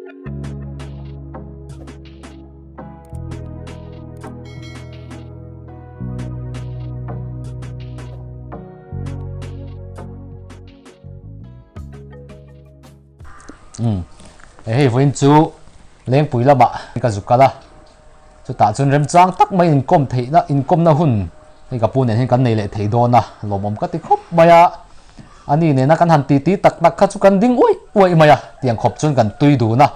Umm hei vawiin chu lengpui lamah ka zuk kal a chutah chuan remchang tak mai inkawm theihna inkawmna hun hei ka pu nen hian kan nei leh thei dawn a lawmawm ka ti khawp mai a ani nena kan han titi tak tak kha chu kan ding uaih uaih mai a tiang khawp chuan kan tui dun a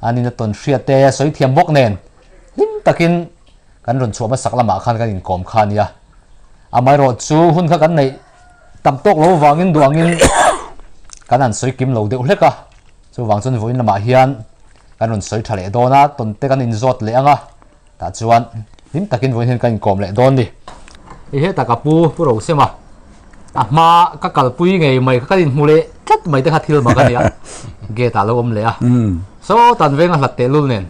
anina tawn hriat te sawi thiam bawk nen hlim takin kan rawn chhuah hmasak lamah khan kan inkawm kha a nia amaherawh chu hun kha kan neih Tam tawk lo vangin duh angin kan han sawi kim lo deuh hlek a, chuvang chuan vawiin lamah hian kan rawn sawi tha leh dawn a, tawn te kan inzawt leh ang a, tah chuan hlim takin vawiin hian kan inkawm leh dawn ni. Hei hetah ka pu Pu Rosema a hma ka kalpui ngei mai kha kan inhmu leh tlat mai te kha thil mak a nia, gate ah lo awm leh a, sawtan veng a hlat tehlul nen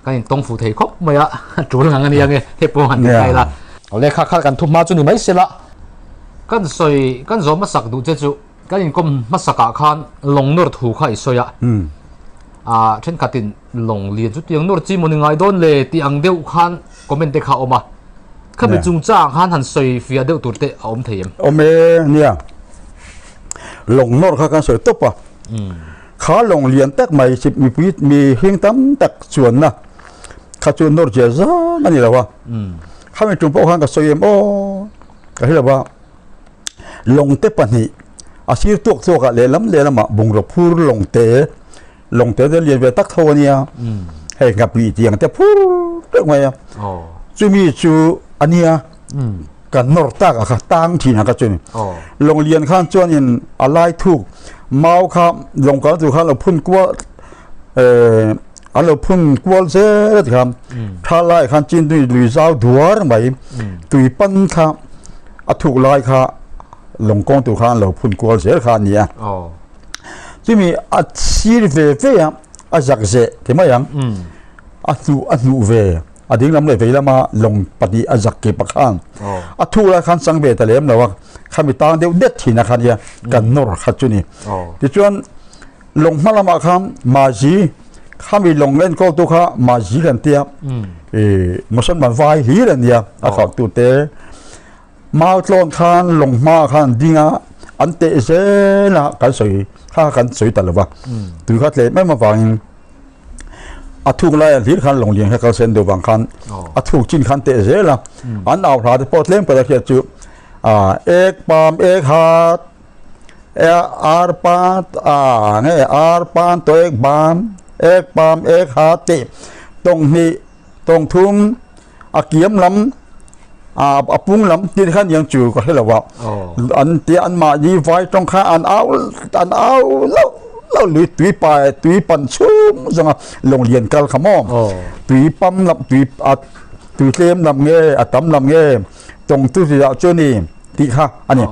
kan intawng fuh thei khawp mai a, tul ngang a nia nge hei pawh han ti thai la. Awle kha kha kan thu hma chu ni mai sela. Kan sawi kan zawm hmasak duh che chu kan inkawm hmasak ah khan lawng nawr thu kha i sawi a, ah thenkhatin lawng lian chu tiang nawr chi maw ni ngai dawn le tih ang deuh khan comment te kha a awm a, khami chungchang khan han sawi fiah deuh tur te a awm thei em? Awm e nia, lawng nawr kha kan sawi tawp a. Kha lawng lian tak mai chi mipui mihring tam tak chuanna kha chu nawr zia zang a ni lo a. Khami tum pawh khan ka sawi em aw ka hre lo va, lawng te pahnih a sir tuak tuak ah lehlam lehlamah bungraw phur lawng te lawng te te lian ve tak tho a nia hei nghapih tiang te phur teuh mai a. Chumi chu a nia Kan nawr tak a kha tang thin a kha chu ni. Lawng lian khan chuanin a lai thuk mau kha lawng kal tur khan lo phun kual an lo phun kual zel a ti kha tha lai khan chin tui lui zau duar mai tui pan kha a thuk lai kha lawng kawng tur khan lo phun kual zel kha a ni a. Chumi a sir ve ve a a zak zeh ti mai ang a hnuh a hnuh ve. A ding lam leh vei lama lawng pahnih a zak kip a khan a thu lai khan chang ve ta lem lo a khami tang deuh det thin a khan nia kan nawr khat chu ni tichuan lawng hma lamah khan mazi khami lawng enkawl tu kha mazi kan tia i musalman vai hlir a nia a khalh tu te mau tlawn khan lawng hma khan ding a an teh zel a kan sawi kha kan sawi ta lo va tui kha tlem em avangin A thuk laia hlir khan lawng lian kha kal sen deuh vang khan a thuk chin khan teh zel a, an au hla te pawh tlem pawh hriat chu ek pam ek hat ar pa nge ar pan to ek ban ek pam ek hat tih tawng hnih tawng thum a kiam lam a pung lam tih khan yang chu ka hre lo a an tia an mahni vai tawng kha an au an au lo lo lui tui pai tui pan chhung zawnga lawng lian kal kha maw tui pam lam tui a tui tlem lam nge a tam lam nge tawng tu ri ah chuan ni tih kha ani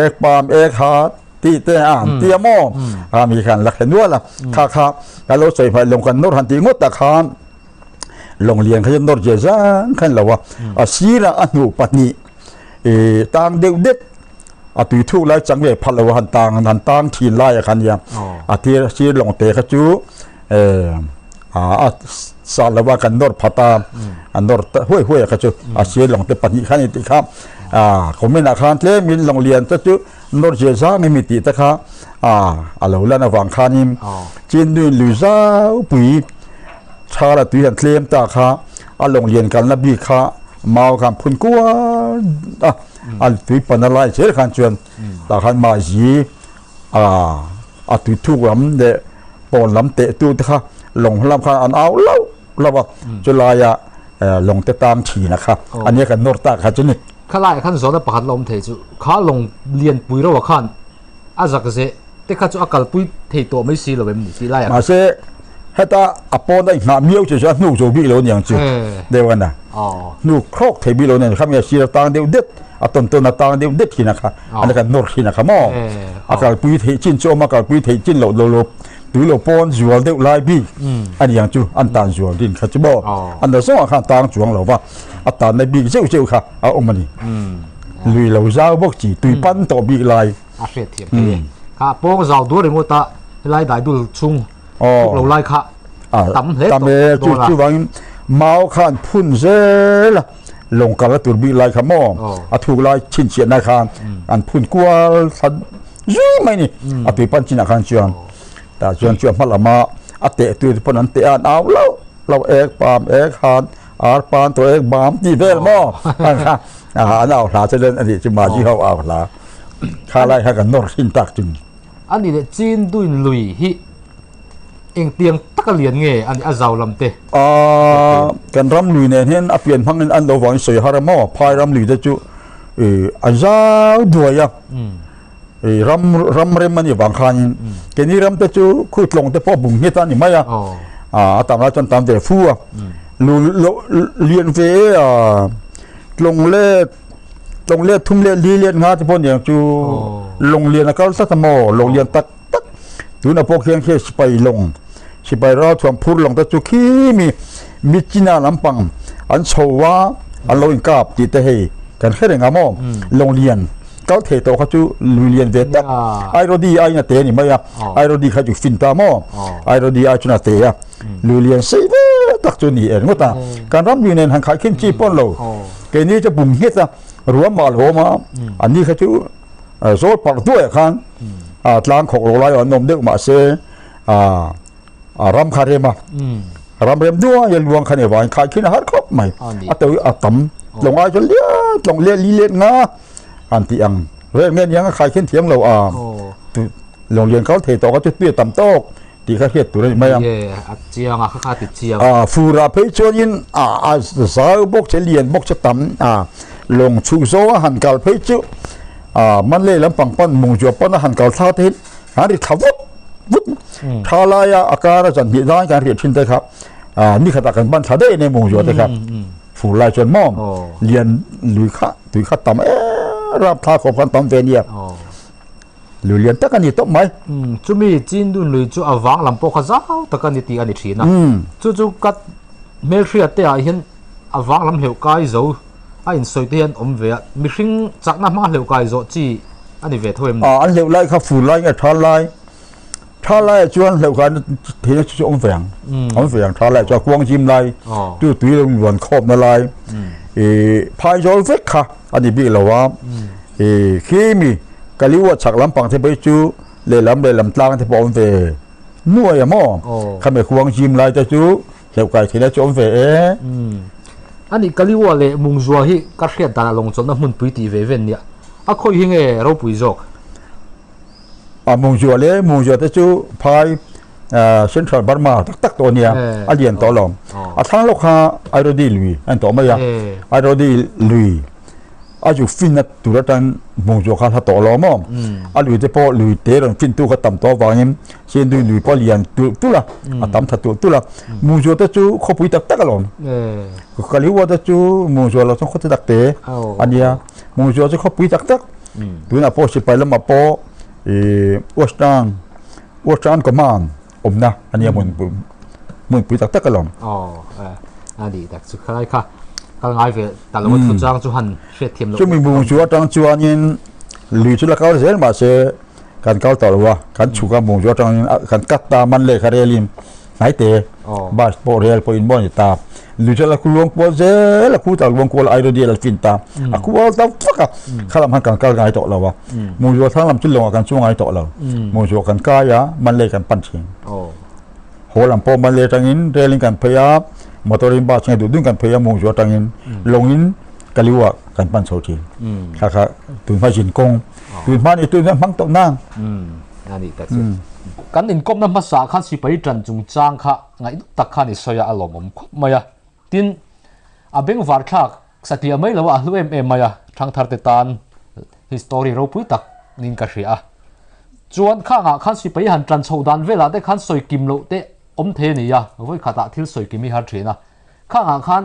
ek pam ek hat tih te a an tia maw a mi khan la khe nual a kha kha ka lo sawi hmai lawng kan nawr han tih ngawt ah khan Lawng lian kha chu nawr zia zang khan lo a, a sirah a hnuh pahnih ih tang deuh det a tui thuk lai chang ve phat lo a han tang han tang thin lai a kha nia a tir sir lawng te kha chu eh a sah lo a kan nawr phat a a nawr huai huai a kha chu a sir lawng te pahnih kha a ni tih kha a comment ah khan tlem in lawng lian te chu nawr zia zang emi tih te kha a lo lan avang khanin chin lui zau pui Thala tui han tlem ta kha a lawng lian kalna bik kha mau khan phun kual a a tui pana lai zel khan chuan tah khan mahzi a a tui thuk lam leh pawn lam teh tu te kha lawng lam khan an au lauh lauh a chulaia lawng te tang thin a kha ania kan nawr tak kha chu ni. Khalaiah khan zawhna pakhat la awm thei chu kha lawng lian pui reuh ah khan A zak zeh te kha chu a kalpui thei tawh mai si lo em ni tih laiah. Mahse heta a pawn a inghah miau chu chuan hnuk zo bik lo aniang chu deuh a na. Hnuk hrawk thei bik lo aniang kha mi a sir a tang deuh det a tawn tawn a tang deuh det thin a kha a kan nawr thin a kha maw. A kalpui theih chin chu a awm a kalpui theih chin loh lo lo tui lo pawn zual deuh lai bik aniang chu an tan zual din kha chu maw. An lo zawngah khan tang chuang lo va a tanna bik zeuh zeuh kha a awm a ni. Lui lo zau bawk chi tui pan tawh bik lai. A hriat thiam thei e. Kha pawng zau duar ringawt a helai daidul chhung thuk lo lai kha tam hle tawh dawn a. Chuvangin mau kha an phun zel a, lawng kal a tur bik lai kha maw a thuk lai chhinchhiahna khan an phun kual thla zui mai a ni. A tui pan chinah khan chuan tah chuan chu a hma lama a teh tur te pawn an teh a, an au lauh lauh ek pam ek han ar pan tawh ek bam tih vel maw an au hla chu a nih chu mahni ho au hla kha lai kha kan nawr thin tak chu. A nih leh chin duin lui hi engtiang taka lian nge a nih a zau lam te? Aaa kan ram lui nen hian a pian hmangin an lo vangin sawi har a maw? Phai ram lui te chu ih an zau duai a, ih ram ram rem a nih vang khanin keini ram te chu khu tlawng te pawh a bum nghet a ni mai a, a tam lai chuan tam ve fu a, lu lo lian ve e a tlawng leh Tlawng let thum leh li let nga te pawh niang chu lawng lian a kal tlat a maw lawng lian tak tak tuna pawh khian khi sipai lawng sipai ralthuam phur lawng te chu khi mi Myitkyina lampang an chho a an lo inkap tih te hei kan hre reng a maw lawng lian kal thei tawh kha chu lui lian ve tak Airodi aiin a te a ni mai a Airodi kha chu fin ta maw Airodi ai chuan a te a lui lian sei ve tak chu ni er ngawt a kan ram lui nen han khaikhin chi pawn lo. Keini chu bum nghet a, ruam mal awm a, an ni kha chu zawl parh duaiah khan tlang khawk lo lai an awm deuh mahse ram kha rem a, ram rem duai a luang kha ni vangin khaikhin a har khawp mai, a to a tam tlawng ai chuan lian tlawng leh li let nga an tih ang vel nge niang a khaikhin thiam lo a, lawng lian kal thei tawh kha chu tui a tam tawk. Tih kha hriat tur a ni mai a. A chiang a, kha kha ti chiang. A fur ah phei chuanin a a zau bawk che lian bawk che tam a lawng chhuk zawng a han kal phei chu a man leh lampang pan mung zuah pawn a han kal thla te hi an ri thla vut vut tha laia a kar a zan hnih zan kan riah thin te kha a ni khatah kan ban thla daih ania mung zuah te kha fur lai chuan maw lian lui kha tui kha tam em rap thla khawp khan tam ve ania. Lui lian tak a ni tawp mai. Chumi Chindun lui chu a vang lam pawh kha zau tak a ni tih a ni thin a. Chu chu ka hmelhriat te ah hian a vang lam hleuh kai zo a insawi te hian awm ve a. Mihring chakna hmanga hleuh kai zawh chi a ni ve tho em ni? An hleuh lai kha fur lai nge tha lai? Tha lai ah chuan hleuh kai theihna chu chu awm ve ang. Awm ve ang tha lai chuan kuang zim lai, tu tui lo luan khawpna lai, phai zawl vek kha a ni bik lo a. Khi mi Kaliwa chhak lampang te phei chu lehlam lehlam tlang te pawh a awm ve nuai a maw? Khami khuang zim lai te chu hleuh kai theihna chu a awm ve e. A nih Kaliwa leh Mungzua hi ka hriat danah lawngchawlhna hmunpui tih ve ven nia. A khawi hi nge ropui zawk? A Mungzua leh Mungzua te chu phai Central Burma tak tak tawh a nia, a lian tawh lo. A thlang lawk kha Airodi lui a ni tawh mai a, Airodi lui a zu finna tur atang Mungzua kha hla tawh lo maw? A lui te pawh lui te rawn fin tu kha tam tawh avangin Sendui lui pawh a lian tulh tulh a, a tam tha tulh tulh a. Mungzua te chu khawpui tak tak alawm. Kaliwa te chu Mungzua lo chuan khawte tak te a nia. Mungzua chu khawpui tak tak. Tunah pawh sipai lamah pawh ih Western Western Command awmna a nia hmun hmunpui tak tak alawm. Aw a nih tak chu khalai kha kal ngai ve ta lo a thu chang chu han hriat thiam loh. Chumi mung chu atang chuanin lui chu la kal zel mahse kan kal tawh lo a, kan chhuk a mung chu atangin kan cut ta man lehkha relin hnaite bus pawh rel pawhin maw a ni ta. Lui chu a la luang kual zel a, khutah luang kual a Airodi a la fin ta, a kual ta vak a, kha lam khan kan kal ngai tawh lo a, Mungzuah thlang lam chu lawngah kan chuang ngai tawh lo, Mungzuah kan kai a, Manlei kan pan thin. Haw lam pawh Manlei atangin relin kan phei a, motor in bus nge duh duhin kan phei a, Mungzuah atangin lawngin Kaliuah kan pan chho thin. Kha kha tunhma zin kawng, tunhma ni tunhma hmang tawh nang. A nih tak chu. Kan inkawmna hmasa khan sipai tan chungchang kha ngaih duh tak khan i sawi a, a lawmawm khawp mai a. Tin, a bengvar thlak satliah mai lo a, a hlu em em mai a, thangthar te tan hi story ropui tak niin ka hria a. Chuan khangah khan sipai han tan chhoh dan velah te khan sawi kim loh te awm thei a ni a, vawi khatah thil sawi kim hi har thin a. Khangah khan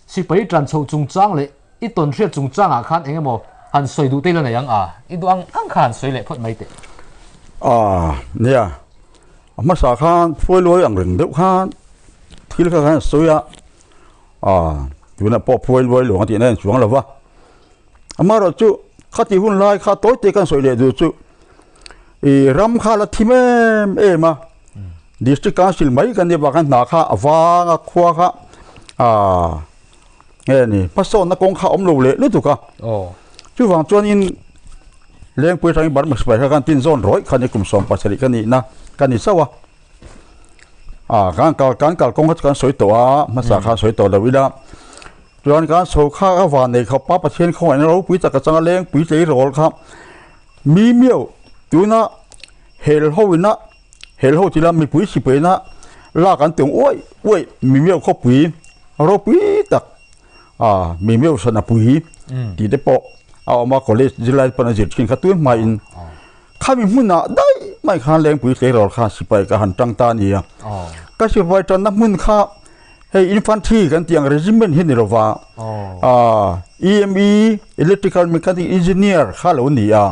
sipai tan chhoh chungchang leh I tawn hriat chungchangah khan eng emaw han sawi duh te ila nei ang a, i duh ang ang kha han sawi leh phawt mai teh. A, nia, a hmasa khan phuai luai ang reng deuh khan thil kha khan sawi a, a, tunah pawh phuai luai luang a tihna a inchuang lo va. Amaherawhchu khati hun lai kha tawi te kan sawi leh duh chu i ram kha la thim em em a. District Council mai kan nih avang khan hna kha a vang a khua kha ah nge ni hmasawnna kawng kha a awm lo leh lutuk a. Chuvang chuanin Lengpui atangin Burma sipai kha khan tin zawn rawih kha ni kum 17 ka nihna ka ni chauh a. Ah kan kal kan kalkawng kha chu kan sawi tawh a hmasa khan sawi tawh lo ila. Chuan kan chho kha a van nei khawp a Pathian khawngaihna ropui tak atanga Lengpui tleirawl kha mi miau tuna hel ho ina Hel ho tila mipui sipaina lak an tum uaih uaih mimeu khawpui ropui tak ah mimeu sana pui tih te pawh a awm a college zirlai pawn a zir thin kha tun hmain khami hmunah daih mai khan lengpui tleirawl kha sipai ka han tang ta a ni a ka sipai tanna hmun kha hei infantry kan tih ang regiment hi ni lova ah EME electrical mechanic engineer kha lo ni a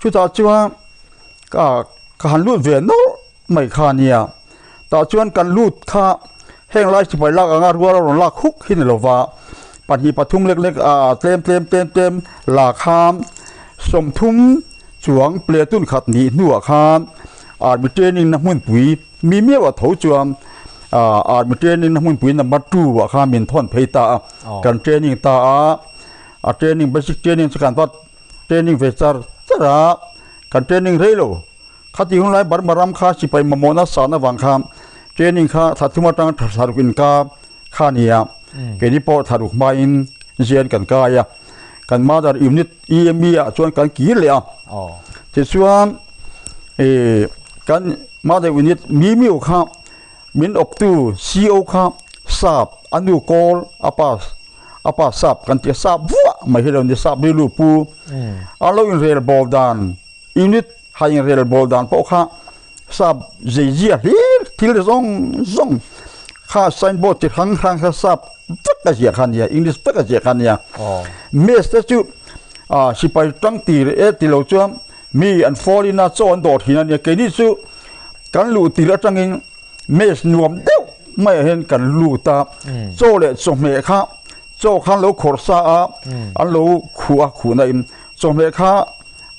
chutah chuan. Ka ka han lut ve nawlh mai kha nia. Tah chuan kan lut kha heng lai sipai lak anga rual a rawn lak huk hi ni lova, pahnih pathum lek lek ah tlem tlem tlem tlem la khan 30 chuang platoon khat nih hnuah khan army training na hmunpui mi miau a tho chuan ah army training na hmunpui number two ah khan min thawn phei ta a, kan training ta a, a training basic training chu kan va training ve char char a. Kan training rei lo. Khati hun lai Burma ram kha sipai mamawhna san avang khan training kha thla thum atanga thla ruk inka kha a ni a. Keini pawh thla ruk hmain zian kan kai a. Kan mother unit EME ah chuan kan kir leh a. Tichuan kan mother unit Mimiu kha Min awptu CO kha sap a nu kawl a pa a pa sap kan ti a sap vuah mai hi lo ni sap rilru pu a lo inrel bawl dan unit ha inrel bawl dan pawh kha sap zei zia hlir thil zawng zawng kha signboard chi hrang hrang kha sap vek a ziah kha a nia english vek a ziah kha a nia mess te chu ah sipai tang tir e ti lo chuan Mi an fall in a chaw an dawr thin a nia, keini chu kan luh tir atangin mess nuam deuh maiah hian kan lut a, chaw leh chawhmeh kha chaw khan lo khawrh sa a, an lo khuh a khuhna in chawhmeh kha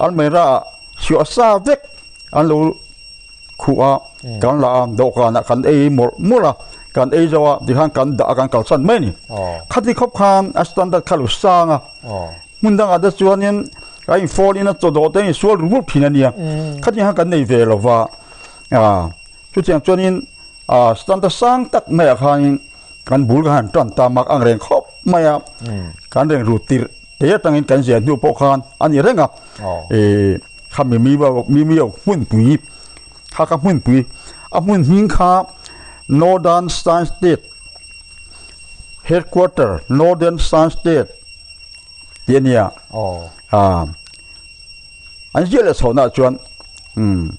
an mera ah suah sa vek an lo khuh a, kan la a dawhkanah kan ei mawlh mawlh a, kan ei zo a tikhan kan dah a kan kalsan mai a ni, khati khawp khan a standard kha lo sang a. Hmun dangah te chuanin a in fall in a chaw dawh te a insual ru rup thin a nia. Khatiang khan kan nei ve lo va. Chutiang chuanin standard sang tak maiah khanin kan bul kan han tan ta mak ang reng khawp mai a. Kan reng ru tirh te atangin kan ziah hnu pawh khan a ni reng a. Khami mi hmunpui kha ka hmunpui a hmun hming kha Northern Shan State Headquarter Northern Shan State tih a nia ah an ziah leh chhohna ah chuan umm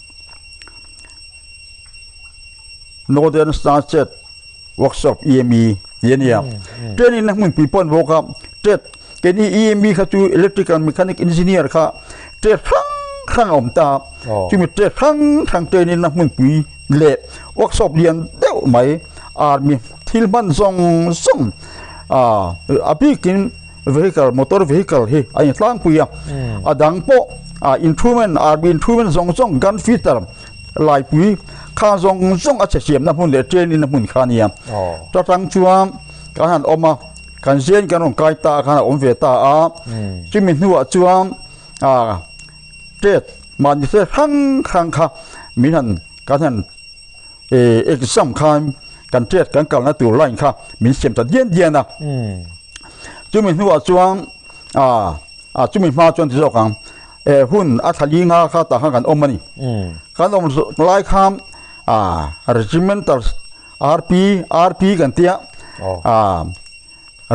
Northern Star Chat Workshop EME tih a nia training na hmunpui pawh an bawk a trade keini EME kha chu Electrical Mechanic Engineer kha trade hrang hrang a awm ta chumi trade hrang hrang training na hmunpui leh workshop lian deuh mai army thil hman zawng zawng ah a bikin vehicle motor vehicle hi a intlangpui a a dang pawh ah instrument army instrument zawng zawng gun fitter laipui kha zawng zawng a che siamna hmun leh training na hmun kha a nia ta tang chuan kan han awm a kan zen kan rawn kai ta khan a awm ve ta a chumi hnuah chuan ah trade mahni se hrang hrang kha min han kan han exam khan kan trade kan kalna tur line kha min siam ta dian dian a chumi hnuah chuan ah chumi hma chuan ti zawk ang hun a thla li nga kha tah khan kan awm a ni kan awm lai khan ah regimental RP RP kan tia ah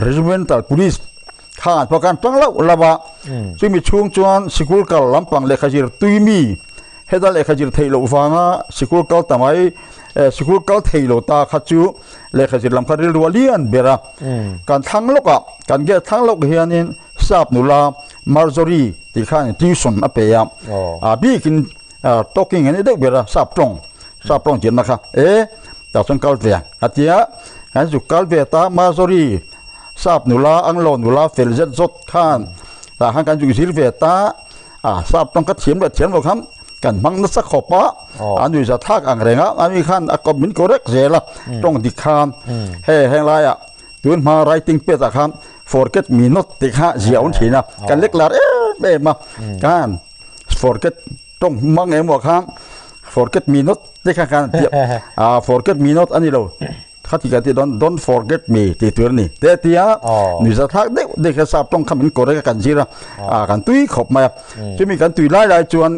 Regimental Police khan pawh khan tang loh lo a, chumi chhung chuan sikul kal lampang lehkha zir tui mi heta lehkha zir theih loh vanga sikul kal ta mai sikul kal thei lo ta kha chu lehkha zir lam kha rilru a lian ber a. Kan thlang lawkah kan gate thlang lawk hianin sap nula Marjorie tih khan tuition a pe a, a bikin talking a ni deuh ber a sap tawng sap tawng tirna kha e tah chuan kal ve a ti a kan zuk kal ve ta Marjorie sap nula Anglo nula fel zet zawt khan tah khan kan zuk zir ve ta a sap tawng ka thiam leh thiam lo khan. Kan hmang nasa khawp a, a nuihza thlak ang reng a, ani khan a kawp min correct zel a, tawng dik khan hei heng laiah tun hma writing pad ah khan forget me not tih kha ziah a awm thin a, kan lek lar em em a, khan forget tawng hmang emaw khan forget me not te kha khan a forget me not a ni lo. Khati kan tih dawn don't forget me tih tur a ni. Te tia nuihza thlak deuh deuh kha sap tawng kha min correct a kan zir a, ah kan tui khawp mai a. Chumi kan tui lai lai chuan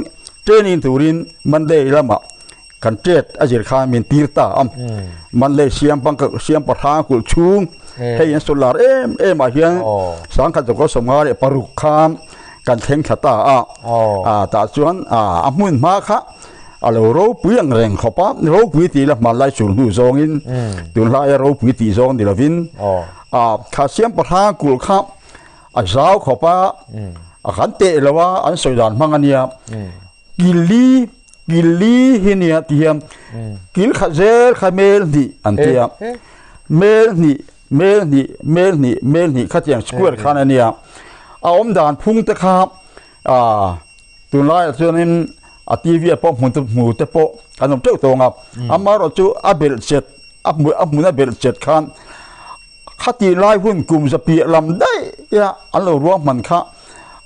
training turin Monday lamah kan tet a zir khan min tir ta a. Monday siam pang siam pahrang kulh chhung hei an sawi lar em em ah hian sangkhat zawk 56 khan kan thleng thla ta a. Ah tah chuan ah a hmun hma kha A lo ropui ang reng khawp a, ropui tih la hmanlai chul hnu zawngin tunlaia ropui tih zawng ni lovin a kha siam pahrang kulh kha a zau khawp a, a kan teh lo a, an sawi dan hmang a nia. Kil li kil li hi nia ti hian kil khat zel kha mel hnih an ti a, mel hnih mel hnih mel hnih mel hnih khatiang square khan a nia. A awm dan phung te kha A tunlaiah chuanin a TV ah pawh hmu te hmu te pawh an awm teuh tawng a, amaherawh chu a belh chet a hmu a hmun a belh chet khan khatih lai hun kum za piah lam daih a an lo ruahman kha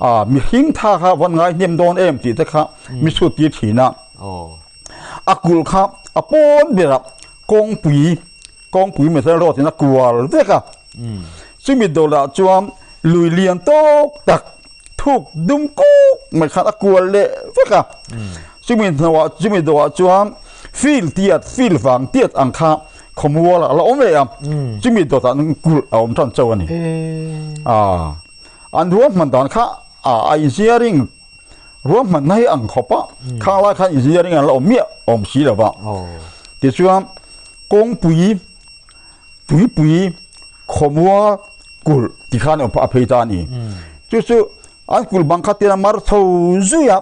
a mihring tha kha van ngai hnem dawn em tih te kha mi chhut tir thin a, a kulh kha a pawn berah kawngpui Kawngpui metal road in a kual vek a, chumi dawlah chuan lui lian tawk tak thuk dum kuk mai khan a kual leh vek a, chumi hnuah chumi dawhah chuan field tiat field vang tiat ang kha khawmual a la awm leh a, chumi dawtah kulh a awm tan chauh a ni. An ruahman dan kha a engineering ruahmanna hi ang khawp a, khang lai khan engineering an la awm miah awm si lo va. Tichuan kawngpui tuipui khawmual kulh ti khan a phei ta a ni. Chu chu an kulh bang kha tina mar tho zui a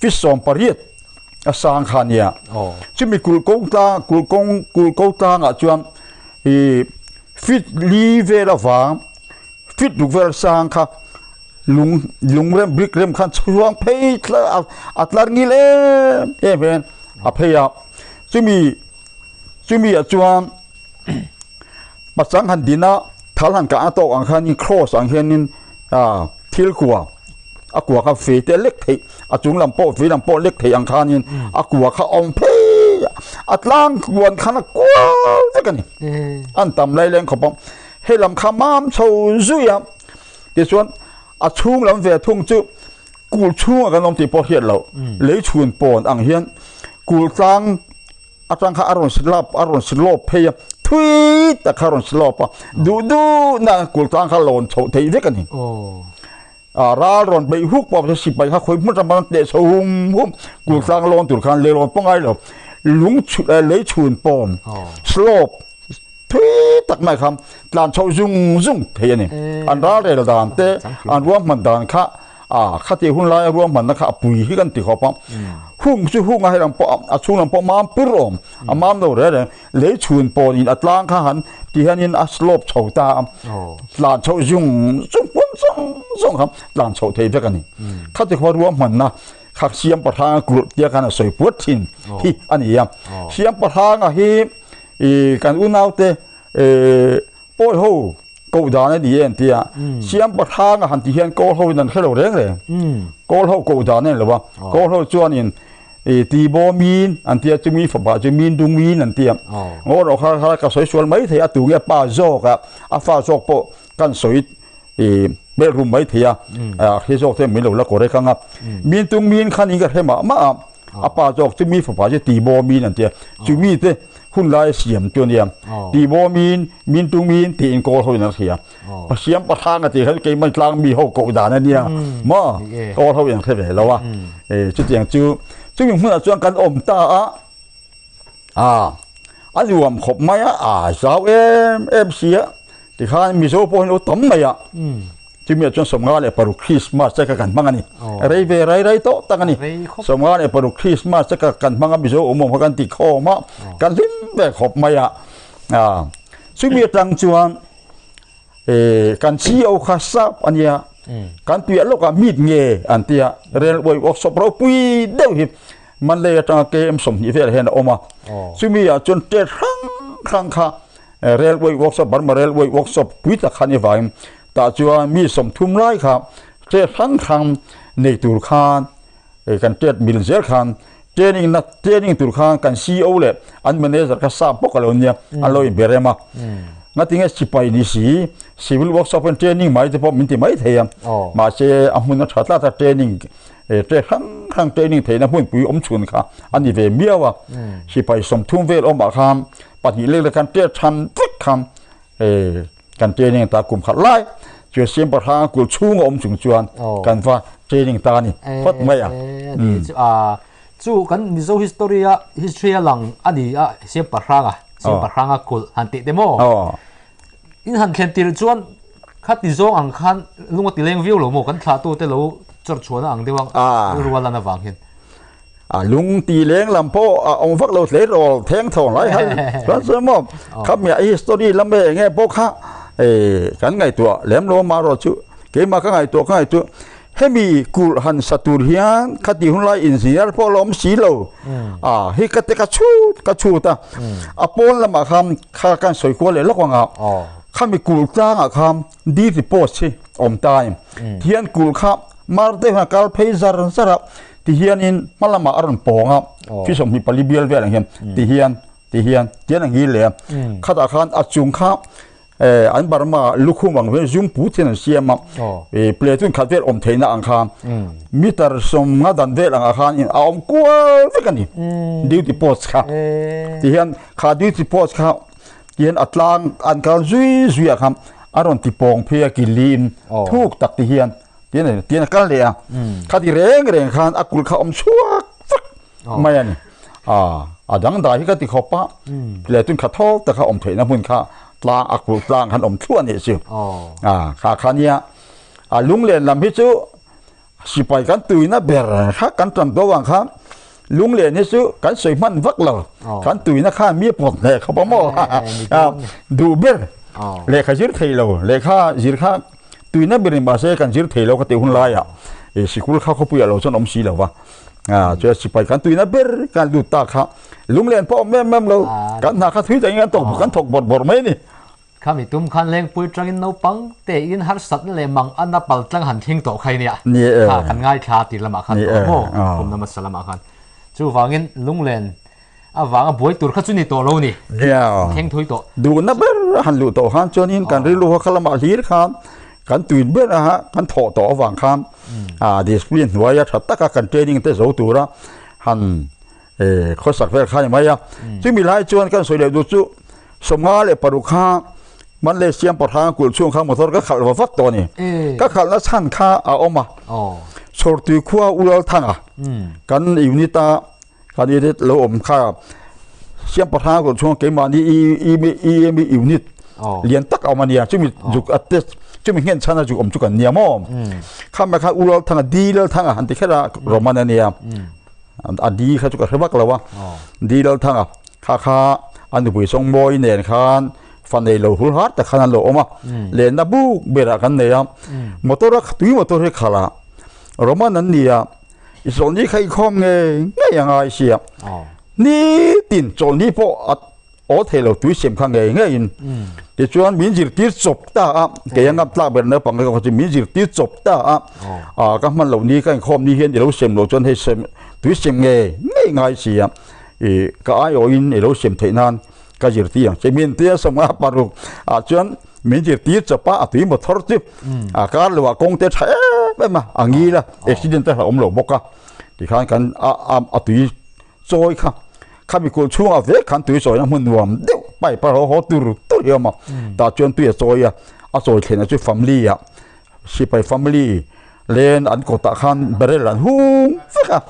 feet 18 a sang kha a nia. Chumi kulh kawng tlang kulh kawng kulh ko tlangah chuan ih feet li vel avang Feet ruk vel sang kha lung lung rem brick rem khan chhuang phei tlar a tlar ngil em em hian a phei a chumi chumi ah chuan pachang han din a thal han kah na tawk ang khanin cross ang hianin ah thil kua a kua kha fei te lek theih a chung lam pawh vei lam pawh lek theih ang khanin a kua kha a awm phei a tlang kuan khan a kual vek a ni an tam lai leng khawp a. Hei lam kha mam chho zui a, tichuan a chhung lam ve thung chu kul chhungah kan awm tih pawh hriat loh, lei chhun pawn ang hian kul tlang atang kha a rawn slap a rawn slop phei a, thui tak kha a rawn slop a, duh duh na kul tlang kha lawn chhoh theih vek a ni. A ral rawn beih huk pawh sipai kha khawi hmun ram an teh chho hum hum kul tlang lawn tur khan lei lawn pawh ngai lo lung lei chhun pawm slope thui tak mai kha tlan chho zung zung thei a ni an ral rel dan te an ruahman dan kha a khati hun laia ruahmanna kha a pui hi kan ti khawp a hung chu hung a hei lam pawh a chhung lam pawh mam pur awm a mam lo reng reng Lei chhun pawhin a tlang kha han ti hianin a slope chho ta a, tlan chhoh zung zung pum zawng zawng kha tlan chhoh thei vek a ni. Khati khua ruahmanna kha Siam Pahranga kulh tia khan a sawi puat thin hi a ni a. Siam Pahranga hi kan unaute pawi ho koh dan a ni e an ti a. Siam Pahranga han ti hian kawl ho in an hre lo reng reng. Kawl ho koh dan a ni lo a. Kawl ho chuanin I ti baw min an tia chumi fapa chu min dung min an tia ngaw rawh kha kha ka sawi sual mai thei a tu nge pa zawk a a fa zawk pawh kan sawi i bel rum mai thei a a hre zawk te min lo la correct anga min tung min khan in ka hre mah mah a a pa zawk chumi fapa chu ti baw min an tia chumi te hun lai siam chu ania ti baw min min tung min tiin kawl ho in an hria Pasiam pahrang a tih khan keimah tlang mi ho koh dan a nia maw kawl ho in hre ve lo a chutiang chu chumi hmunah chuan kan awm ta a a a nuam khawp mai a a zau em em si a tikhan Mizo pawh hi an lo tam mai a chumi ah chuan 56 Christmas te kha kan hmang a ni rei ve rai rai tawh tak a ni 56 Christmas te kha kan hmang a Mizo awm awm kha kan ti khawm a kan hlim ve khawp mai a chumi atang chuan kan CEO kha sap a nia kan piah lawkah meet nge an tia railway workshop ropui deuh hi. Mandalay atanga KM 20 velah hian a awm a. Chumi ah chuan trade hrang hrang kha railway workshop, Burma railway workshop pui tak kha a ni vangin tah chuan mi 30 lai kha trade hrang hrang nei tur khan kan trade mil zel khan training na training tur khan kan CEO leh an manager kha sa bawk a lo nia an lo inbe rem a. Ngatinge sipai ni si civil workshop in training mai te pawh min ti mai thei a. Mahse a hmun a tha tlat a training trade hrang hrang training theihna hmunpui awm chhun kha a ni ve miau a. Sipai 30 vel awmah khan pahnih lek lek khan trade than vek khan kan training ta kum khat lai chu siam pahrang kul chhung a awm chung chuan kan va training ta ni phawt mai a. Chu kan Mizo history a history a lang a ni a siam pahrang a siam pahrang a kulh han tih te maw in han thlen tir chuan khati zawng ang khan lung a ti leng viau lo maw kan thlah tu te lo chawr chhuahna ang deuh a rual lan avang hian. A lung ti leng lam pawh a awm vak lo hle rawl theng thawng lai khan chuan chuan maw khami a history lam eng nge pawh kha kan ngaihtuah lem lo marawh chu keimah ka ngaihtuah ka ngaihtuah hemi kulh han sa tur hian khati hun lai engineer pawh la awm si lo a hi ka te ka chhut ka chhut a a pawn lamah khan kha kan sawi kual leh lawk anga khami kulh tlangah khan duty post hi awm ta a ni tihian kulh kha mar deuh hian a kal phei zar zar a. Ti hianin hma lamah a rawn pawng a, fi 24 bial vel ang hian ti hian ti hian tian ang hi leh a. Khatah khan a chung kha an Burma lukhum ang hian zum put hian an siam a, platoon khat vel awm theihna ang khan meter 50 dan vel angah khan a awm kual vek a ni duty post kha. Ti hian kha duty post kha ti hian a tlang an kal zui zui ah khan a rawn ti pawng phei a kiliin thuk tak ti hian. Tian a tian a kal leh a. Khati reng reng khan a kulh kha awm chhuak vek mai a ni. A a dang dai hi ka ti khawp a. Leh tun kha thaw tak kha awm theihna hmun kha tlang a kulh tlang khan awm thluah a nih chu. A kha kha nia a lunglen lam hi chu sipai kan tuina ber kha kan tan tawh ang kha lunglen hi chu kan sawi hman vak lo. Kan tuina khan mi a pawt hneh khawp a maw. Duh ber lehkha zir thei lo lehkha zir kha Tuina ber in mahse kan zir thei lo ka tih hun laiah ih sikul kha khawpuiah lo chuan awm si lo va, ah chuan sipai kan tuina ber kan lut ta kha lunglen pawh awm em em lo, kan hna kha thui takin kan thawk kan thawk bawrh bawrh mai a ni. Khami tum khan Lengpui tangin naupang tein harsatna leh mang ana pal tlang han thleng tawh kha i nia, kha kan ngaithla tir lamah khan tawh maw kum hmasa lamah khan. Chuvangin lunglen Avanga buai tur kha chu ni tawh lo ni. Yeah. Thleng thui tawh. Duhna ber han luh tawh khan chuanin kan rilru kha khalamah hlir khan kan tuin ber a kan thawh tawh avang khan a discipline hnuaia tha taka kan training te zo tura han khawsak vel kha ni mai a. Chumi lai chuan kan sawi leh duh chu 56 kha Manlay Siam Pahrang kulh chhung kha motor ka khalh va vat tawh a ni. Ka khalhna chhan kha a awm a. Chhawrtui khua Ulalthanga kan unit a Kan unit lo awm kha siam pahrang tur chhung keimahni EME unit lian tak a awm a nia chumi zuk a test chumi nghen chhan a zuk awm chu kan nia maw kha mai kha U Lalthanga D Lalthanga han ti kher a Roman a nia a D kha chu ka hre vak lo a D Lalthanga kha kha a nupui Sawngmawi nen khan fa nei lo hul har tak khan an lo awm a lenna buk berah kan nei a motor a tui motor hi khalh a Roman an ni a. I chawlhni kha i khawm ngei ngei a ngai sia. Nitin chawlhni pawh a aw thei lo tui sem kha ngei ngeiin. Tichuan min zirtir chawp ta a, kei a ngam tlak ber naupang kha chu min zirtir chawp ta a, a ka hman loh ni ka inkhawm ni hian i lo sem lo chuan hei sem tui sem ngei ngei ngai sia. I ka aiawhin i lo sem theih nan ka zirtir ang che. Min tia 56 ah chuan min zirtir chawp a, a tui motor chu a kar lo ah kawng te tha em em a, a ngil a, accident te hlauhawm lo bawk a. Tikhan kan a a a tui chawi kha, khami kulh chhungah vek khan tui chawina hmun nuam deuh pipe a haw haw tur tur hi a awm a. Tah chuan tui a chawi a, a chawi thlenah chu family ah sipai family len an kawtah khan barrel an hung vek a,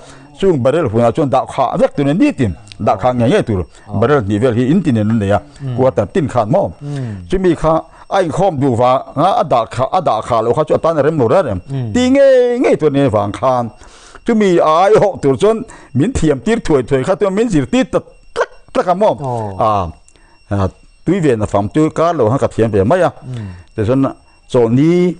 chung barrel hunah chuan dah khah vek tur a ni nitin dah khah ngei ngei tur barrel hnih vel hi in tin in an nei a quarter tin khan maw chumi kha a inkhawm duh vanga a dah khah a dah khah loh kha chu a tan a rem lo reng reng ti ngei ngei tur a ni vang khan chumi a aihawh tur chuan min thiam tir thuai thuai kha chuan min zirtir ta tlak tlak a maw a tui ve na fam chu kar lo khan ka thiam ve mai a tichuan Chawlhni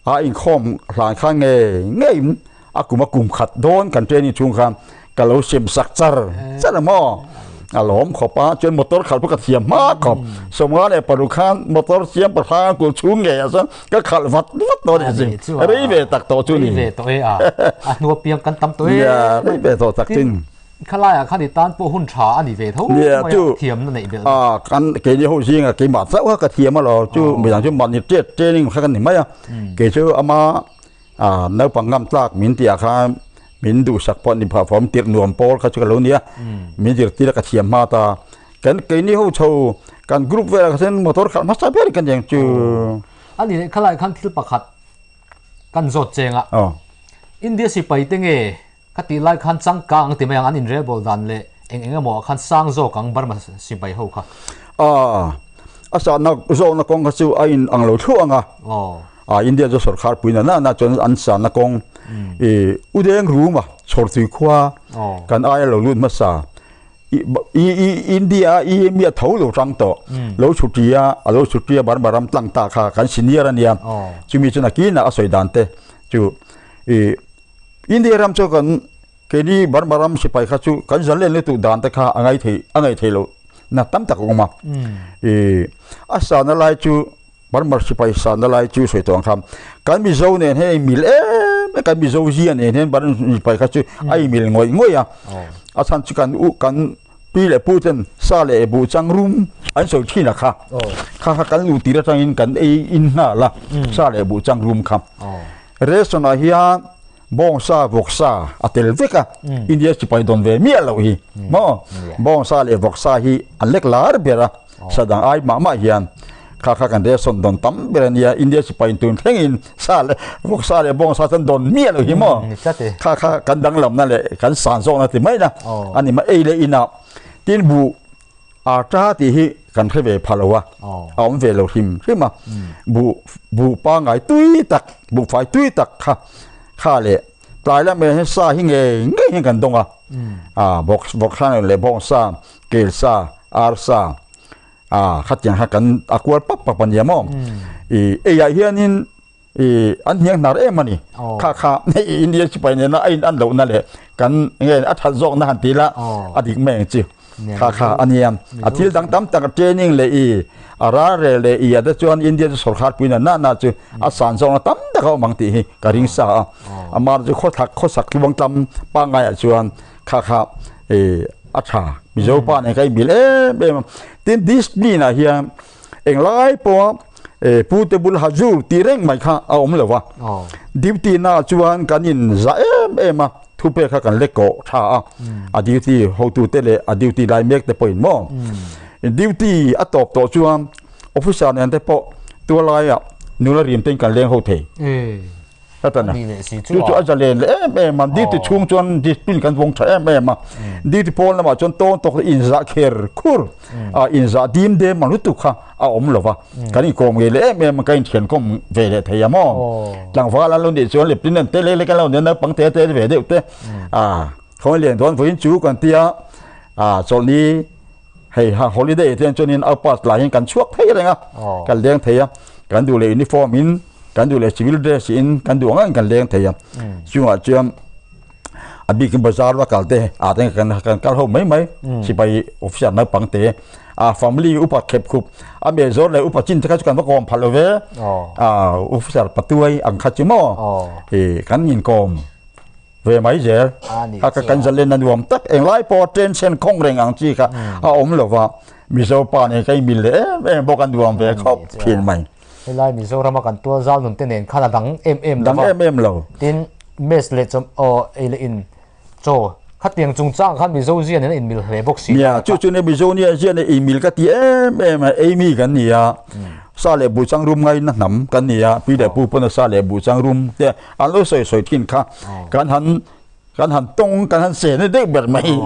a inkhawm hlan khan ngei ngeiin a kum a kum khat dawn kan training chhung khan Ka lo sem sak char char a maw? A lawm khawp a, chuan motor khalh pawh ka thiam hma khawp. 56 khan motor siam pahrang kul chhung ngei ah chuan ka khalh vat vat tawh a nih chu. Rei ve tak tawh chu ni. Rei ve tawh e a, a hnua piang kan tam tawh e. Nia, rei ve tawh tak chin. Khalai ah khan i tan pawh hun tha a ni ve tho mai a, thiamna neih belh. A, kan keini ho zinga keimah chauh kha ka thiam alawm chu, midang chu mahni training kha ka ni mai a, kei chu ama A naupang ngam tlak min tih ah khan min duhsak pawh ni phah fawm tirh nuam pawl kha chu ka lo nia. Min zirtir a ka thiam hma ta. Kan keini ho chho kan group velah kha chuan motor khalh hmasa ber kan eng chu. A ni leh khalai khan thil pakhat kan zawt cheng a. India sipai te nge ka tih lai khan changkang ang ti mai ang an inrelbawl dan leh eng eng emaw ah khan sang zawk ang Burma sipai ho kha. A a sahna zawkna kawng kha chu a in ang lo thluah ang a. A India chu sorkar pui na na na chuan an sanna kawng i Udeng Ruma Chhawrtui khua kan aia lo lut hmasa i i India i mi a tho lo tang tawh lo chhutia a lo chhutia Burma ram tlang ta kha kan senior ania chumi chuan a kina a sawi dan te chu i India ram chu kan keini Burma ram sipai kha chu kan zalen lutuk dan te kha a ngai thei a ngaih theih loh na tam tak a awm a i a sanna lai chu Burma sipai sanna lai chu sawi tawh ang kha kan Mizo nen hian a inmil em em kan Mizo zia nen hian Burma sipai kha chu a inmil ngawih ngawih a a chhan chu kan u kan pi leh pu ten sa leh buh chang rum an sawi thin a kha kha kha kan luh tir atangin kan ei in nghal a sa leh buh chang rum kha ration ah hian bawngsa vawksa a tel vek a India sipai dawn ve miah loh hi maw bawngsa leh vawksa hi an lek lar ber a sa dang ai mah mah hian kha kha kan ration dawn tam ber a nia India sipai in tun thlengin sa leh vawksa leh bawngsa chuan dawn miah loh hi maw kha kha kan danglamna leh kan san zawkna ti mai na a ni mai ei leh inah tin buh Arta tih hi kan hre ve pha lo a, a awm ve lo hrim hrim a. Buh buh pangngai tui tak, buhfai tui tak kha kha leh tlai lam hian sa hi ngei ngei hian kan dawng a. A vawk vawksa leh bawngsa, kelsa, arsa a khatiang kha kan a kual pap pap a nia maw. Ih eiah hianin I an hniang hnar em a ni. Kha kha India sipai nena a in an lohna leh kan nge a that zawkna han ti la a dik mai ang chi. Kha kha a nia. A thil dang tam tak training leh i a ral rel leh i a te chuan India chu sorkar puina na na chu a san zawkna tam tak a awm ang tih hi ka ring sa a. Amah chu khawthak khawsak tluang tlam pangngai ah chuan kha kha i a tha. Mizo pa nen ka inbil em em a. Tin discipline ah hian Englai pawha Pu te bul Hazur tih reng mai kha a awm lo va. Duty na chuan kan in za em em a, thupek kha kan lek kawh tha a. A duty hotu te leh a duty lai mek te pawhin maw. Duty a tawp tawh chuan officer nen te pawh tualaiah nula rim ten kan leng ho thei. Heta ni leh si chu chu a zalen leh em em a duty chhung chuan discipline kan vawng tha em em a duty pawn lamah chuan tawn tawk in zah kher khur a in zah dim dem ang lutuk kha a awm lo va kan inkawm ngei leh em em a kan inthian kawm ve leh thei a maw tlangval an lo nih chuan lieutenant te leh leh kan lo nia naupang te te ve deuh te a khawngaih lian dawn vawiin chu kan tia a chawlhni hei ha holiday te chuan in outpass lai hian kan chhuak thei reng a kan leng thei a kan duh leh uniform in kan duh leh civil dress in kan duh ang ang kan leng thei a chungah chuan a bikin bazar va kal te ah te kan kan kal ho mai mai sipai officer naupang te a family upa khep khup a me zawr leh upa chin te kha chu kan va kawm phal lo ve a officer patuai ang kha chu maw e kan inkawm ve mai zel a ka kan zalen a nuam tak englai pawh tension khawng reng ang chi kha a awm lo va Mizo pa nen ka inmil leh em em bawk a nuam ve khawp thin mai. Helai Mizorama kan tual zal nun te nen khan a dang em em lo va. Dang em em lo. Tin mess leh chaw aw ei leh in chaw khatiang chungchang khan Mizo zia nen a inmil hle bawk si. Nia chu chu nia Mizo nia zia nen inmil ka ti em em a ei mi kan ni a sa leh buh chang rum ngaina hnam kan ni a pi leh pu pawn a sa leh buh chang rum te An lo sawi sawi thin kha kan han kan han tawng kan han seh na deuh ber mai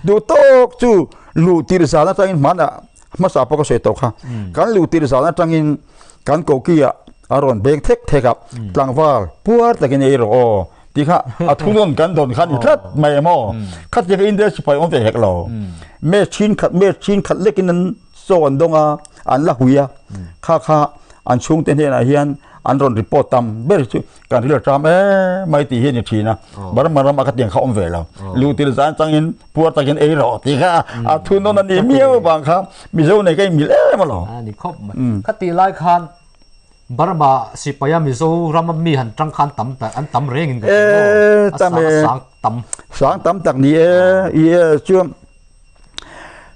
duh tawk chu luh tir zan atangin hmanah hmasa pawh ka sawi tawh kha kan luh tir zan atangin kan koki ah a rawn beng thek thek a tlangval puar takin ei rawh aw tih kha a thunawn kan dawn kha a ni tlat mai em aw khatia ka India sipai awm ve hek lo match thin khat match thin khat lekin an chaw an dawng a an la hui a kha kha an chhungte hnenah hian. an rawn report tam ber chu kan ril a ṭam em mai tih hi a ni ṭhin a, Burma rama ka tiang kha awm ve lo. Luhtir zan changin puar takin ei rawh tih kha a thu nawn a ni miau vang kha Mizo nei ka inmil em alawm. A ni khawp mai. Khatih lai khan Burma sipaia Mizo rama mi han ṭang khan tam tak an tam rengin ka hria maw? A sang a sang tam. Sang tam tak ni e, i e chuan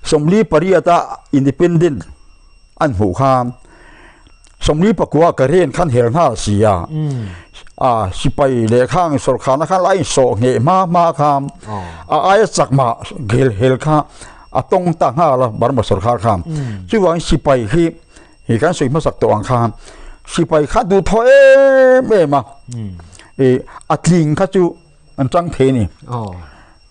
48 a independent an hmuh khan 49 ka ren khan her nghal si a, a sipai leh khang sawrkharna khan la insawh ngheh hma hma khan a aia chak mah hel hel kha a tawng ta nghal a Burma sawrkhar khan chuvangin sipai hi hi kan sawi hmasak tawh ang khan sipai kha duhthawh em em a ih a tling kha chu an chang thei a ni.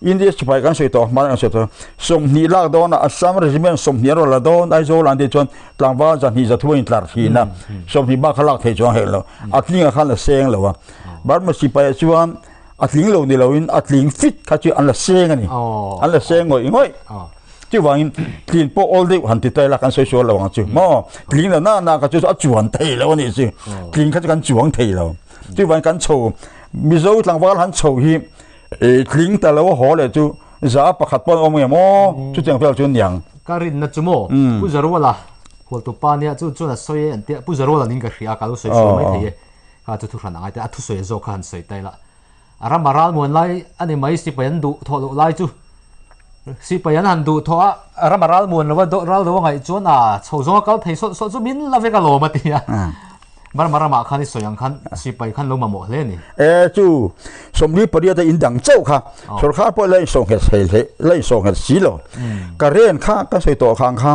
India sipai kan sawi tawh hmar kan sawi tawh 20 lak dawn a Assam Regiment 20 an rawn la dawn Aizawl an tih chuan tlangval 200 300 a intlar thin a 20 bak kha lak thei chuang hek lo a tling ah khan la seng lo a Burma sipai ah chuan a tling lo ni lo in a tling fit kha chu an la seng a ni an la seng ngawih ngawih chuvangin tlin pawh awl deuh han ti ta ila kan sawi sual lo ang chu maw tling lo na na kha chu a chuan thei lo a nih chu tling kha chu kan chuang thei lo chuvangin kan chho Mizo tlangval han chho hi tling ta lo a haw leh chu za pakhat pawh an awm nge maw chutiang vel chu a niang. Ka rinna chu maw Pu Zaruala hualtu pa nia chu chuan a sawi e an tia Pu Zaruala ning ka hria ka lo sawi sual mai thei e kha chu thuhran angai te a thusawi zawk kha han sawi ta ila a ram a ral muan lai a ni mai sipai an duh thawh loh lai chu sipai an han duh thawh a ram a ral muan lo a ral do a ngaih chuan a chho zawng a kal thei sawt sawt chu min la vek alawm a ti a. Burma ramah khan i sawi ang khan sipai khan lo mamawh hle a ni. E chu 48 a indang chauh kha sorkar pawh la insawhnghet thei hle la insawhnghet si lo. Ka ren kha ka sawi tawh khang kha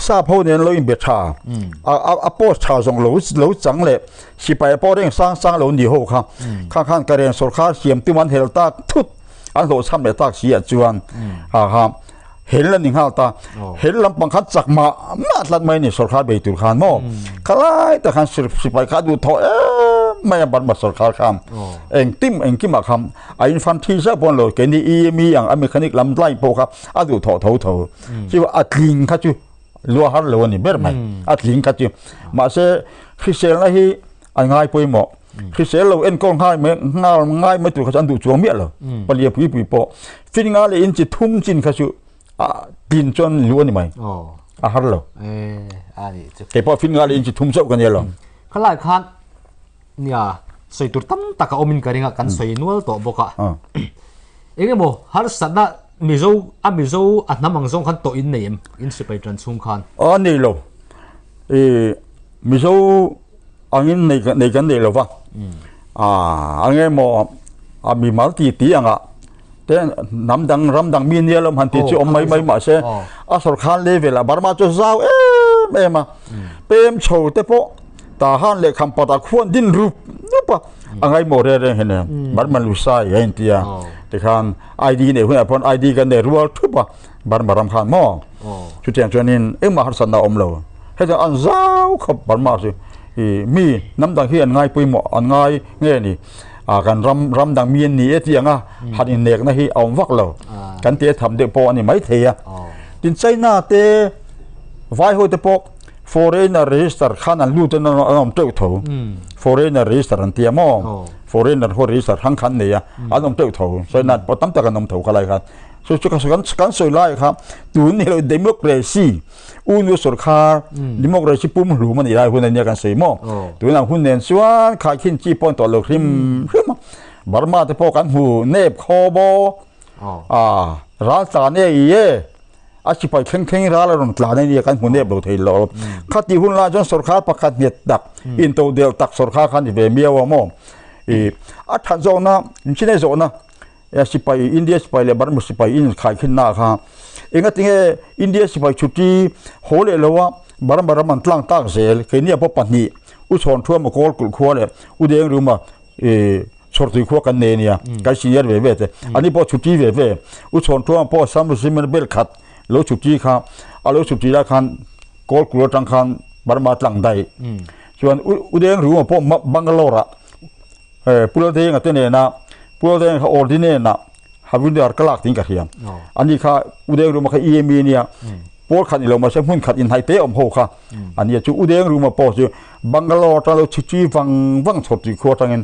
sap ho nen lo inbe tha a a post tha zawng lo lo chang leh sipai pawh reng sang sang lo ni ho kha khang khan ka ren sorkar siam tum an hel tak thut an hlawhchham leh tak si ah chuan ha ha Hel a ni nghal ta. Hel lampang khan chak mah mah tlat mai a ni sawrkhar bei tur khan maw. Khalai tak khan sipai kha a duh thawh em mai a Burma sawrkhar khan. Engtim engkimah khan a infantry zauh pawh a ni lo keini EME ang a mechanic lam line pawh kha a duh thawh tho tho. Chu a tling kha chu lua har lo a ni ber mai a tling kha chu. Mahse hriselna hi an ngai pawimawh. Hrisel lo enkawl ngai mai nghal ngai mai tur kha chu an duh chuang miah lo. Palia pui pui pawh fin nga leh inchi thum chin kha chu a tin chuan lu a ni mai. A har lo. Kei pawh fin nga leh inchi thum chauh ka nia lo. Khalai khan nia sawi tur tam tak a awmin ka ring a kan sawi nual tawh bawk a. Engemaw harsatna Mizo a Mizo a hnam ang zawng khan tawh in nei em in sipai tan chhung khan? A nei lo. Mizo angin nei nei kan nei lova ah ange maw a mi mal ti ti anga te hnam dang ram dang mi nia lawm han ti chu awm mai mai mah se a sawrkhar level ah Burma chu zau em em a pem chho te pawh tah han leh kham pat ah khuan din rup rup a a ngaimawh reng reng hian Burma lusai a intia tikhan ID nei hunah pawh ID kan nei rual thup a Burma ram khan maw chutiang chuanin engmah harsatna a awm lo. Heta an zau khawp Burma chu i mi hnam dang hi an ngai pawimawh an ngai nge ni a kan ram ram dang mi an ni e tih anga han innekna hi a awm vak lo kan ti a tham deuh pawh a ni maithei a tin China te vai ho te pawh foreigner register khan an lut in an awm teuh tho foreigner register an tia maw foreigner ho register hrang khan nei a an awm teuh tho China pawh tam tak an awm tho khalai khan chu chu kan sawi lai kha tun ni lo democracy Unu sawrkhar democracy pum hlum a nih lai hun a nia kan sawi maw? Tunah hun nen chuan khaikhin chi pawh an tawh lo hrim hrim a. Burma te pawh kan hmu nep khaw maw? A ral tlan e i e a sipai thleng thleng ral a rawn tlan a nia kan hmu nep lo thei lo. Khatih hun lai chuan sawrkhar pakhat nghet tak intodelh tak sawrkhar kha a ni ve miau a maw? I a that zawhna, inchhinei zawhna Sipai, India sipai leh Burma sipai in khaikhin na kha engatinge India sipai chhuti haw leh lo a Burma ram an tlang tak zel keini ah pawh pahnih U Chhawn Thuama Kawl kulh khua leh U Deng Ruma Chhawrtui khua kan nei ania kan senior ve ve te ani pawh chhuti ve ve U Chhawn Thuama pawh Assam Regiment bel khat lo chhuti kha a lo chhuti lai khan Kawl kulh atang khan Burma tlang daih chuan U Deng Ruma pawh Bangalore ah Pu Laldenga te nena Pu Laldenga kha ordinate ah Havildar ka lak tiin ka hria. Ani kha U Dengruma kha EME nia. Pawl khat ni lo mahse hmun khat inhnaih te awm ho kha a nia. Chu Udeng Ruma pawh chu Bangalore atang lo chhi vang vang chhawt tih khua atangin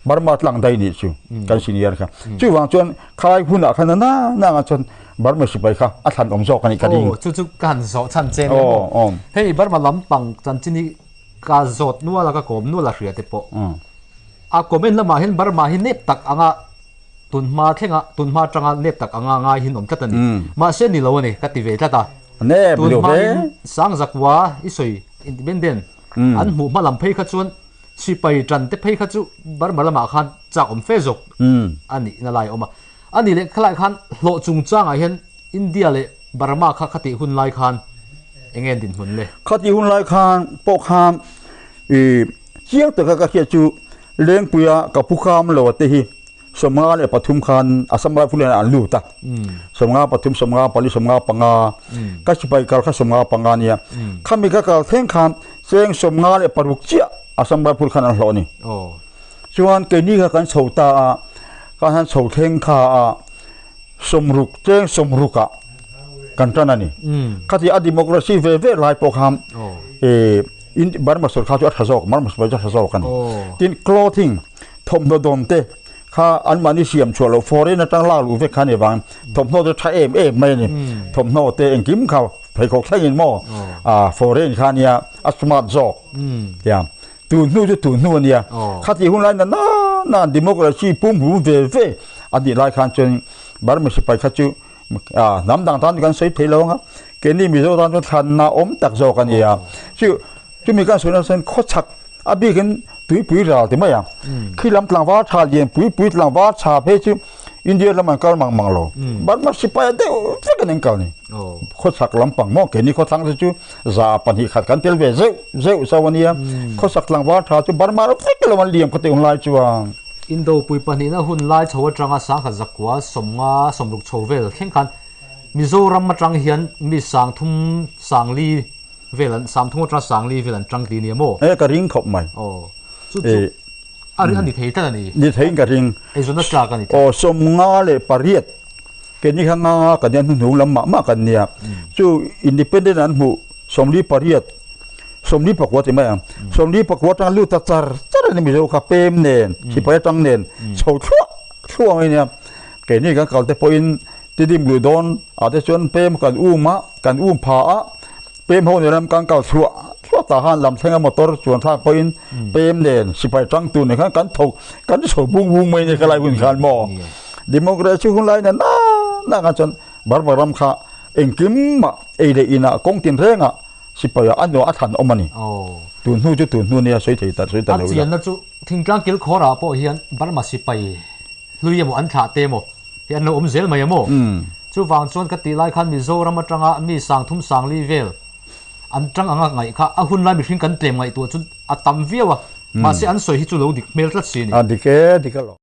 Burma tlang dai nih chu kan senior kha. Chuvang chuan khalai hunah khan na na anga chuan Burma sipai kha a thlan awm zawk a nih ka ring. Aw chu chu ka han zawh chhan che nia maw. Hei Burma lampang chanchin hi ka zawt nual a ka kawm nual a hria te pawh. A comment lamah hian Burma hi nep tak anga Tunhma thlenga, tunhma atanga nep tak anga ngai hin awm tlat a ni. Mahse ni lo a ni, ka ti ve tlat a. Nep lo Tunhma ve. in Sangzakua i sawi independent an hmuh hma lam phei kha chuan sipai tan te phei kha chu Burma lamah khan chak awm fe zawk a nihna lai a awm a. A nih leh khalai khan hlawh chungchangah hian India leh Burma kha khatih hun lai khan eng nge an dinhmun le? Khatih hun lai khan pawh khan i chiang taka ka hriat chu Lengpuia ka pu kham lo a te hi 53 khan Assam Rifle hian an lut a. 53, 54, 55 ka sipai kal kha 55 nia. Khami ka kal thleng khan cheng 56 chiah Assam Rifle khan an hlawh a ni. Chuan keini kha kan chho ta a, kan han chho thleng kha a 60 cheng 60 ah kan tan a ni. Khati a democracy ve ve lai pawh khan Burma sorkar chu a tha zawk, Burma sipai chu a tha zawk a ni. Tin clothing Thawmhnaw dawn te kha anmahni siam chhuah loh foreign atang lak luh vek kha a ni vang thawmhnaw te tha em em mai a ni. Thawmhnaw te engkim kha pheikhawk thlengin maw ah foreign kha ania a smart zawk tia tun hnu chu tun hnu a nia. Khatih hun lai na na na democracy pumhlum ve ve a nih lai khan chuan Burma sipai kha chu ah hnam dang tan kan sawi thei lo ang a keini Mizo tan chuan thlanna awm tak zawk a nia. Chu Chumi kan sawi nasa in khawchhak a bikin tuipui ral ti mai a. Khi lam tlangval tha lian pui pui tlangval tha phei chu India lam an kal mang mang lo. Burma sipai a deuh vek an kal ni. Khawchhak lampang maw keini khawthlang te chu 200 khat kan tel ve zeuh zeuh zauh a nia. Khawchhak tlangval tha chu Burma ram vek lo an liam khaw te hun lai chuan. Indo pui pahnihna hun lai chho atanga sangkhat zakua 50 60 chho vel thleng khan Mizoram atang hian mi 30 40 Vel an 30 atanga 40 vel an tang ti nia maw? E ka ring khawp mai. Aw chu chu a ring a ni thei tlat a ni. Ni theiin ka ring. Eizawnna tlak a ni tlat. Aw 58 keini kha nga kan nia hnuhnung lam mah mah kan nia. Chu independent an hmuh 48 49 ti mai ang. 49 atanga lut ta char char a ni Mizo kha pem nen sipai atang nen chho thluah thluah mai nia. Keini kan kal te pawhin Tidim luh dawn ah te chuan pem kan um a, kan um pha a, pem ho nen ram kan kal chhuah chhuah tah khan lam thlenga motor chuan thlak pawhin pem nen sipai tang tur nen khan kan tho kan chho bung bung mai nia khalai hun khan maw democracy hun lai nen na na khan chuan Burma ram kha engkim mah ei leh inah kawng tin rengah sipai ah a nuah a thlan awm a ni. Tun hnu chu tun hnu nia sawi thei ta sawi ta lo ila. A chianna chu thingtlang kilkhawr ah pawh hian Burma sipai hlui emaw an thlah te emaw hi an lo awm zel mai emaw? Chuvang chuan ka tih lai khan Mizoram atanga mi 30 40 vel an tang anga ngaih kha a hun lai mihring kan tlem ngaihtuah chu a tam viau a, mahse an sawi hi chu lo dik hmel tlat si a ni. A dik e, dik alawm.